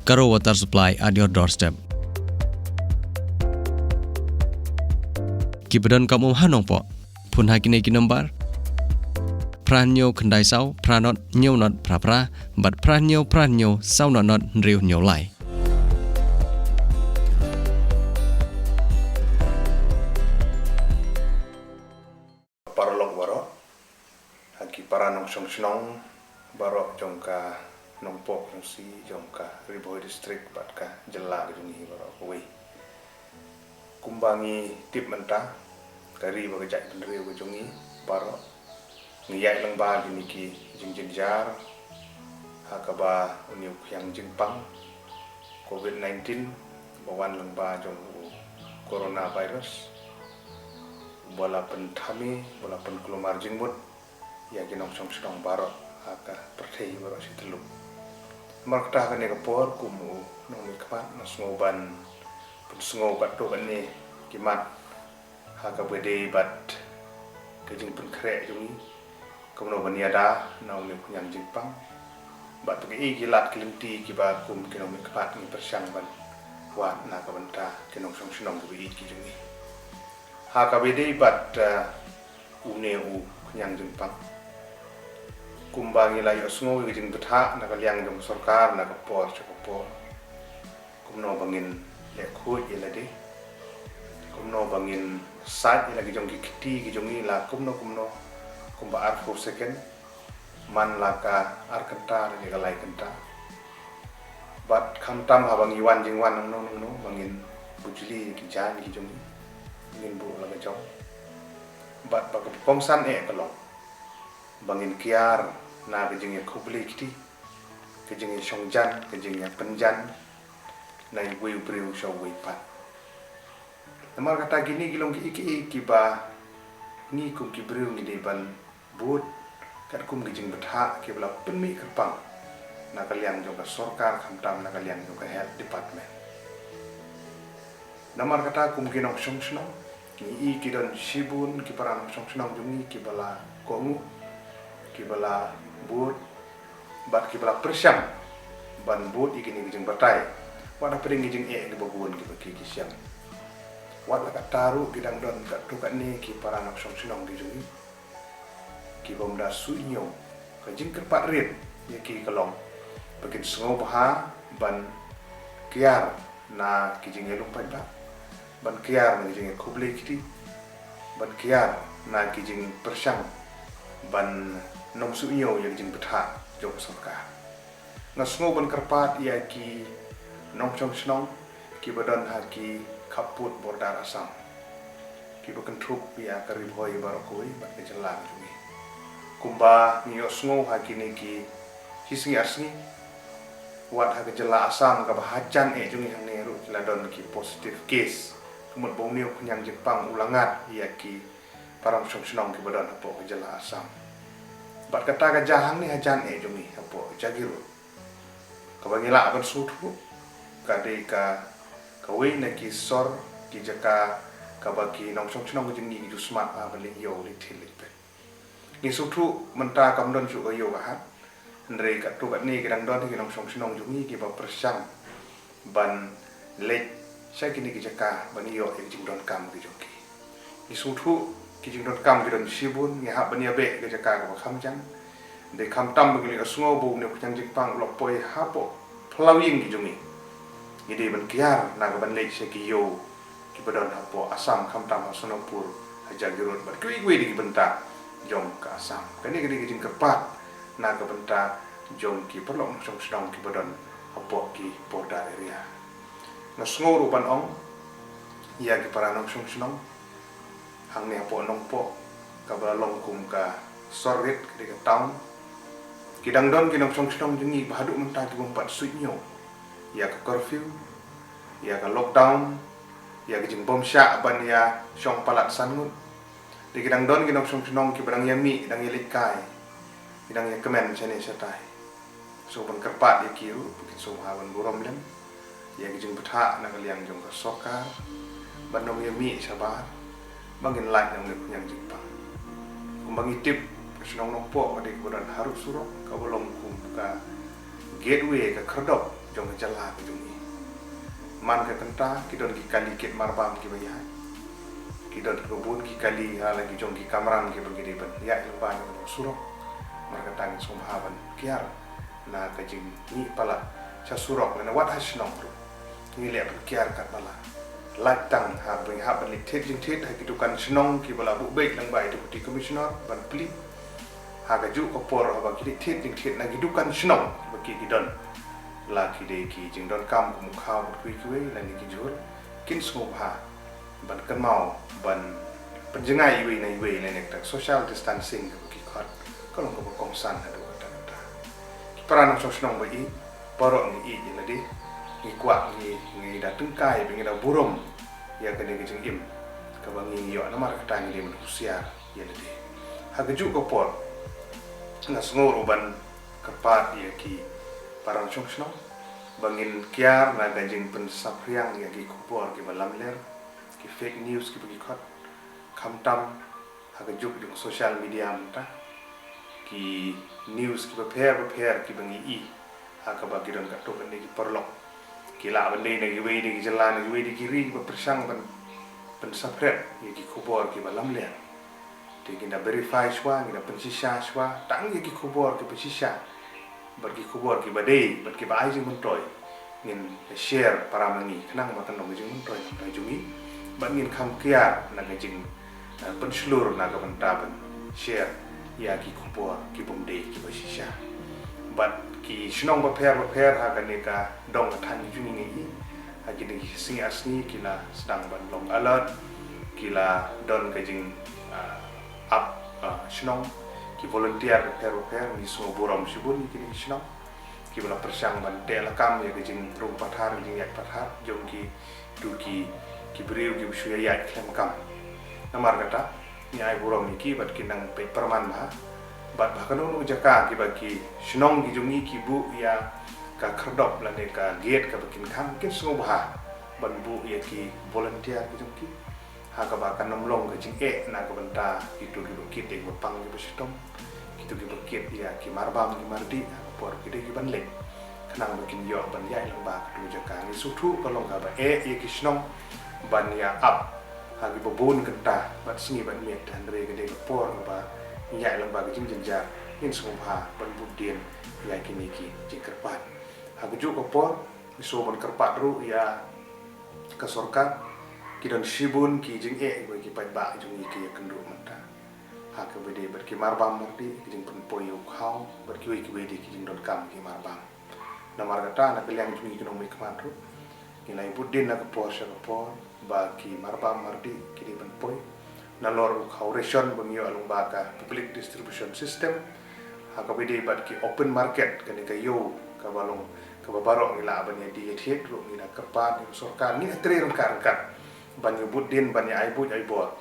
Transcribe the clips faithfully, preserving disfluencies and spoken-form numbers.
Garo Water Supply at your doorstep. Ki ba don kam um ha Nongpoh, phone ha kine ki nombar: phra hynñiew khyndai saw phra nod hynñiew nod phra phra bad phra hynñiew phra hynñiew saw nod nod hynriew hynñiew lai. Paralok baroh, ha ki para nongshong shnong baroh jong ka Nongpoh Constituency, jong ka Ri Bhoi District bad ka jylla ka jong ngi baroh kawei. Kumba ngi tip mynta, ka ri bad ka jaitbynriew ka jong ngi baroh ngi ïaid lyngba kine ki jingjynjar ha kaba une u khñiang jingpang Covid nineteen ba wan lyngba jong u coronavirus, ba la pynthame, ba la pynkulmar jingmut ïa ki nongshong shnong baroh ha ka pyrthei baroh shi tylli. Namar kata ha kane ka por kum u nongmihkhmat nga sngew ban pynsngew katto katne ki mat ha kaba ïadei bad ka jingpynkhreh jong ngi, kumno ban ïada na une u khñiang jingpang bad kiei ki lad ki lynti kiba kum ki nongmihkhmat ngi pyrshang ban wad na ka bynta ki nongshong shnong kiba ïeit ki jong ngi. Ha kaba ïadei bad, eh, une u khñiang jingpang, kumba ngi la ïohsngew ïa ka jingbthah na ka liang jong ka sorkar na ka por sha ka por, kumno ba ngin leh khuid ïa lade, kumno ba ngin sait ïa la ki jong ki kti ki jong ngi la kumno kumno, kumba arphew second, man la ka ar kynta lane ka lai kynta. Bad khamtam haba ngi wan jingwan nangno nangno ba ngin bujli ïa ki jaiñ ki jong ngi, ngin buh la ka jong. Bad ba ka kongsan eh ka long ba ngin kiar na ka jingïakhublei kti, ka jingïashongjan, ka jingïapynjan na iwei u briew sha uwei pat. Namar kata kine ki long kiei kiei kiba ngi kum ki briew ngi dei ban bud katkum ki jingbthah kiba la pynmih kyrpang na ka liang jong ka sorkar khamtam na ka liang jong ka health department. Namar kata kum ki nongshong shnong, ngi i ki don shibun ki para nongshong shnong jong ngi kiba la kohnguh, kiba la bud bad kiba la pyrshang ban bud ïa kine ki jingbatai wat hapdeng ki jingeh kiba bun kiba ki ki shem. Wat la katta ruh ki dang don katto katne ki para nongshong shnong ki jong ngi kiba ym da suidñiew. Ka jingkyrpad rit ïa ki ka long ba kin sngewbha ban kiar na ki jingïalum paidbah, ban kiar na ki jingïakhublei kti, ban kiar na ki jingpyrshang ban nym suidñiew ïa ki jingbthah jong ka sorkar. Nga sngew ban kyrpad ïa ki nongshong shnong kiba don ha ki khappud border Assam, kiba kynthup ïa ka Ri Bhoi baroh kawei bad ka jylla ka jong ngi. Kumba ngi ïohsngew ha kine ki shi sngi ar sngi, wat ha ka jylla Assam kaba hajan eh jong ngi hangne ruh ki la don ki positive case. Ka mut ba une u khñiang jingpang u la ngat ïa ki para nongshong shnong kiba don hapoh ka jylla Assam. Bad kata ka jia hangne hajan eh jong ngi hapoh Jagiroad. Kaba ngi lah ban sngewthuh ka dei ka kawei na ki sor ki jaka kaba ki nongshong shnong ka jong ngi ki ju smat bha ban leit ïew leit thied leit peit. Ngi sngewthuh mynta kam don shuh ka ïew ka hat, hynrei katto katne ki dang don ki nongshong shnong jong ngi kiba pyrshang ban leit sha kine ki jaka ban ïoh ïa ki jingdonkam ki jong ki. Ngi sngewthuh ki jingdonkam ki don shibun, ngi hap ban ïabeh ïa ka jaka kaba kham jan. Dei khamtam ba ngi la ïohsngew ba une u khñiang jingpang u la poi hapoh phyllaw ïing ki jong ngi. Ngi dei ban kiar na ka ban leit sha ki ïew kiba don hapoh Assam, khamtam ha Sonapur, ha Jagiroad bad kiwei kiwei de ki bynta jong ka Assam. Kane ka dei ka jingkyrpad na ka bynta jong ki paralok nongshong shnong kiba don hapoh ki border area. Nga sngew ruh ban ong ïa ki para nongshong shnong hangne hapoh Nongpoh, kaba long kum ka sor rit, ka dei ka town. Ki dang don ki nongshong shnong jong ngi ba haduh mynta ki bym pat suidñiew ïa ka curfew, ïa ka lockdown, ïa ka jingbymshah ban ïa shong palat san ngut. Te ki dang don ki nongshong shnong kiba dang ïa mih, dang ïa leit kai, ki dang ïa kmen shane shatai. Sngewbha ban kyrpad ïa ki ruh ba kin sngewbha ban burom lem ïa ki jingbthah na ka liang jong ka sorkar ban nym ïa mih shabar ba ngin lait na une u khñiang jingpang. Kumba ngi tip, ka shnong Nongpoh ka dei kaba don harud surok, kaba long kum ka gateway, ka khyrdop jong ka jylla ka jong i. Man ka kynta ki don ki kali kit marbam kiba ïaid. Ki don kiba bun ki kali ha la ki jong ki kamram kiba ki dei ban ïaid lyngba jong surok. Namar kata ngi sngewbha ban kiar na ka jingmih palat sha surok lane wat ha shnong ruh. Ngi leh ban kiar katba lah. Lait tang ha ban hap ban leit thied jingthied ha ki dukan shnong kiba la buh beit lyngba i Deputy Commissioner ban plie. Ha kajuh ka por haba ki leit thied jingthied na ki dukan shnong ba ki ki don. La ki dei ki jingdonkam kum u khaw bad kiwei kiwei lane ki jhur. Kin sngewbha ban kynmaw ban pynjngai iwei na iwei lane ka social distancing kaba ki khot ka long kaba kongsan haduh katta katta. Ki para nongshong shnong ba i, baroh ngi i ïa lade, ngi kwah ngi, ngi da tyngkai ba ngi da burom ïa kane ka jingim kaba ngi ïoh, namar kata ngi dei ban husiar ïa lade. Ha kajuh ka por nga sngew ruh ban kyrpad ïa ki para nongshong shnong ba ngin kiar na ka jingpynsaphriang ïa ki khubor kiba lamler, ki fake news kiba ki khot, khamtam ha ka juk jong social media mynta, ki news kiba pher bapher kiba ngi i ha kaba ki don katto katne ki paralok. Ki lah ban dei na kiwei de ki jylla, na kiwei de ki ri kiba pyrshang ban pynsaphriang ïa ki khubor kiba lamler. Te ngin da verify shuwa, ngin da pynshisha shuwa tang ïa ki khubor kiba shisha bad ki khubor kiba dei bad kiba ai jingmyntoi. Ngin share para ma ngi khnang ba kan long jingmyntoi na ka jong ngi bad ngin kham kiar na ka jing, eh, pynshlur na ka bynta ban share ïa ki khubor ki bym dei kiba shisha. Bad ki shnong bapher bapher ha kane ka dong ka thaiñ jong ngi ngi i ha kine ki sngi ar sngi ki la sdang ban long alert, ki la don ka jing, ah, ap, ah, shnong, ki volunteer bapher bapher, ngi sngew burom shibun ïa kine ki shnong kiba la pyrshang ban teh lakam ïa ka jingrung pathar, ka jingïaid pathar jong ki, tu ki, ki briew kiba shu ïaid khlem kam. Namar kata ngi ai burom ïa ki bad ki nang peit pyrman bha. Bad ba kano kano jaka kiba ki shnong ki jong ngi ki buh ïa ka khyrdop lane ka gate kaba kin khang, kin sngewbha ban buh ïa ki volunteer ki jong ki. Ha kaba kan ym long ka jingeh na ka bynta kito kiba kit ïa kiba pang kiba shitom, kito kiba kit ïa ki marbam ki mardih ha ka por ki dei ki ban leit, khnang ba kin ïoh ban ïaid lyngba kato ka jaka. Ngi sngewthuh ka long kaba eh ïa ki shnong ban ïa ap ha kiba bun kynta bad sngi bad miet, hynrei ka dei ka por kaba ngi ïaid lyngba ka jingjynjar. Ngin sngewbha ban bud dien ïa kine ki jingkyrpad. Ha kajuh ka por ngi sngewbha ban kyrpad ruh ïa ka sorkar. Ki don shibun ki jingeh ba ki paidbah jong ngi ki ïakynduh mynta ha kaba dei bad ki marbam mardih, ki jingpynpoi ïa u khaw bad kiwei kiwei de ki jingdonkam ki marbam. Namar kata na ka liang jong ngi ki nongmihkhmat ruh ngi la ïa bud dien na ka por sha ka por ba ki marbam mardih ki dei ban poi nalor u khaw ration ba ngi ïoh lyngba ka public distribution system. Ha kaba dei bad ki open market, kane ka ïew kaba long kaba baroh ngi lah ban ïa die ïa thied ruh ngi da kyrpad ïa ka sorkar, ngi da trei ryngkat ryngkat ban ïa bud dien, ban ïa ai buit ai bor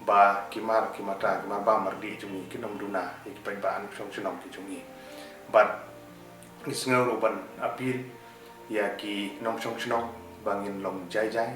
ba ki mar ki mata, ki marbam mardih jong ngi kin ym duna ïa ki paidbah nongshong shnong ki jong ngi. Bad ngi sngew ruh ban appeal ïa ki nongshong shnong ba ngin long jai jai,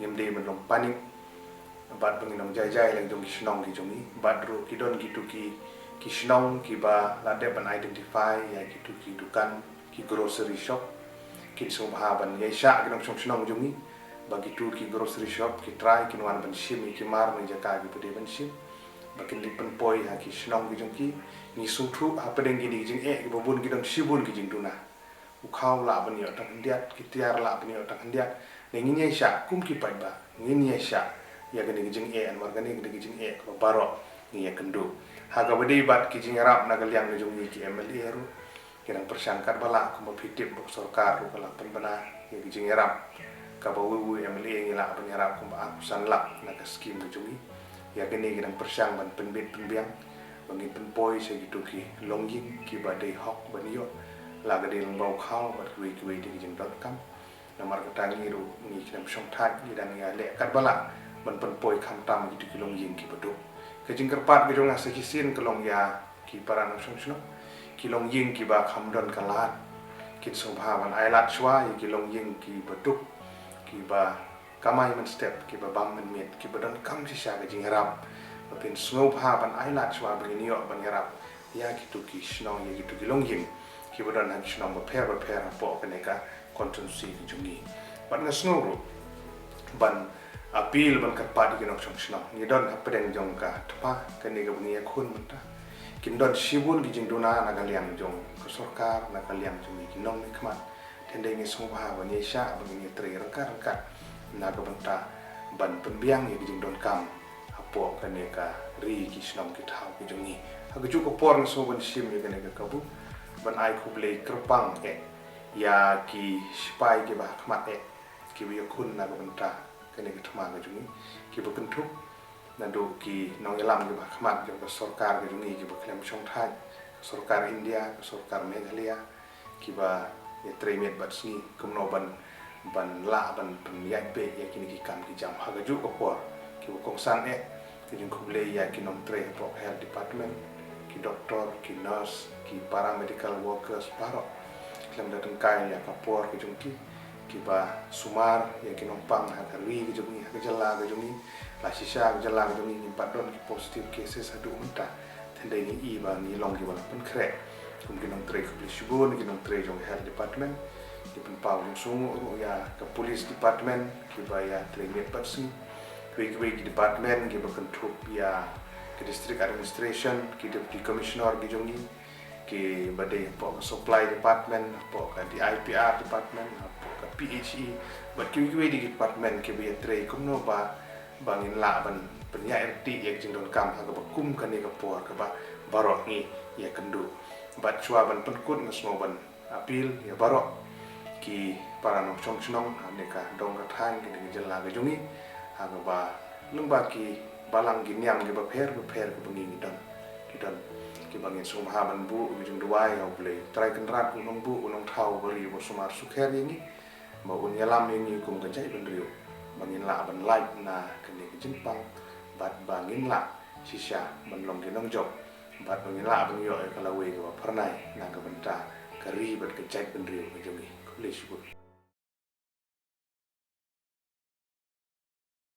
ngim dei ban long panic. Bad ba ngin long jai jai la ki jong ki shnong ki jong ngi. Bad ruh ki don kito ki, ki shnong kiba la dep ban identify ïa kito ki dukan, ki grocery shop. Kin sngewbha ban ïaishah ki nongshong shnong jong ngi ba kito ki grocery shop ki trai, kin wan ban shim ïa ki mar na jaka kiba dei ban shim. Ba kin leit pynpoi ha ki shnong ki jong ki. Ngi sngewthuh hapdeng kine ki jingeh kiba bun ki don shibun ki jingduna. U khaw lah ban ïoh tang khyndiat, ki tiar lah ban ïoh tang khyndiat. Ne ngin ïaishah kum ki paidbah, ngin ïaishah ïa kane ka jingeh, namar kane ka dei ka jingeh kaba baroh ngi ïakynduh. Ha kaba dei bad ki jingïarap na ka liang ka jong ngi ki M L A ruh, ki dang pyrshang katba lah, kumba phi tip ba ka sorkar ruh ka la pynbna ïa ki jingïarap kaba wei wei M L A ngi lah ban ïarap kumba arphew san lak na ka skim ka jong ngi. Ïa kine ki dang pyrshang ban pynbit pynbiang ba ngin pynpoi sha kito ki longïing kiba dei hok ban ïoh, la ka dei lyngba u khaw bad kiwei kiwei de ki jingdonkam. Namar kata ngi ruh ngi ki nongshong thait ngi dang ïa leh katba lah ban pynpoi khamtam kito ki longïing kiba duk. Ka jingkyrpad ka jong nga sa shisien ka long ïa ki para nongshong shnong, ki longïing kiba kham don ka lad, kin sngewbha ban ai lad shuwa ïa ki longïing kiba duk, kiba kamai mynstep, kiba bam mynmiet, kiba donkam shisha ka jingïarap. Ba phin sngewbha ban ai lad shuwa ba ngin ïoh ban ïarap ïa kito ki shnong, ïa kito ki longïing kiba don ha ki shnong bapher bapher hapoh kane ka constituency ka jong ngi. Bad nga sngew ruh ban appeal ban kyrpad ïa ki nongshong shnong. Ngi don hapdeng jong ka thma kane kaba ngi ïakhun mynta. Kin don shibun ki jingduna na ka liang jong ka sorkar, na ka liang jong ngi ki nongmihkhmat. Hynrei ngi sngewbha ba ngi shah ba ngin ïatrei ryngkat ryngkat na ka bynta ban pynbiang ïa ki jingdonkam hapoh kane ka ri, ki shnong ki thaw ki jong ngi. Ha kajuh ka por nga sngewbha ban shim ïa kane ka kabu ban ai khublei kyrpang eh ïa ki shipai kiba ha khmat eh, kiba ïakhun na ka bynta kane ka thma ka jong ngi, kiba kynthup naduh ki nongïalam kiba ha khmat jong ka sorkar ka jong ngi, kiba khlem shongthait, ka sorkar India, ka sorkar Meghalaya, kiba ïatrei miet bad sngi kumno ban, ban lah ban pynïaid beit ïa kine ki kam ki jam ha kajuh ka por. Kiba kongsan eh ka jingkhublei ïa ki nongtrei hapoh health department, ki doktor, ki nurse, ki paramedical workers baroh, khlem da tyngkai ïa ka por ka jong ki, kiba sumar ïa ki nongpang ha ka ri ka jong ngi, ha ka jylla ka jong ngi. La shisha ka jylla ka jong ngi ngim pat don ki positive cases haduh mynta. Hynrei ngi i ba ngi long kiba la pynkhreh. Kum ki nongtrei, khublei shibun ki nongtrei jong health department, ki pynpaw jingsngewnguh ruh ïa ka police department, kiba ïatrei miet bad sngi. Kiwei kiwei ki department kiba kynthup ïa ka district administration, ki deputy commissioner ki jong ngi, kiba dei hapoh ka supply department, hapoh ka D I P R department, hapoh ka P H E, bad kiwei kiwei de ki department kiba ïatrei kumno ba, ba ngin lah ban pynïaid ryntih ïa ka jingdonkam ha kaba kum kane ka por kaba baroh ngi ïakynduh. Bad shuwa ban pynkut nga sngew ban appeal ïa baroh ki para nongshong shnong ha kane ka dong ka thaiñ, kane ka jylla ka jong ngi, ha kaba lyngba ki balang ki niam kiba pher bapher kiba ngi ngi don, ki don, kiba ngin sngewbha ban buh ki jingduwai ha U Blei Trai Kynrad, U Nongbuh U Nongthaw ba ri ba sumar sukher ïa ngi, ba un ïalam ïa ngi kum ka jaitbynriew, ba ngin lah ban lait na kane ka jingpang, bad ba ngin lah shisha ban long ki nongjop, bad ba ngin lah ban ïoh ïa ka lawei kaba phyrnai na ka bynta ka ri bad ka jaitbynriew ka jong ngi. Khublei shibun.